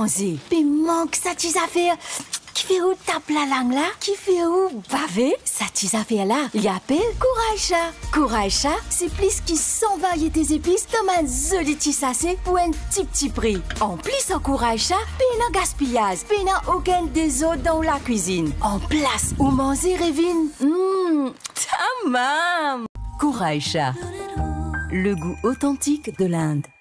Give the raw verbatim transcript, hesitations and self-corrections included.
manze, pe mank sa ti zafer ki fer ou tap lalang la, ki fer ou bave. Sa ti zafer la, li apel Kouray Sa. Kouray Sa, se plis ki san variete zepis dan bann zoli ti sase pou enn ti pti pri. Anplis, ar Kouray Sa, pena gaspiyaz, pena okenn dezord dan ou lakwizinn. Anplas, ou manze revinn, mm, tamam! Kouray Sa, le goût authentique de l'Inde.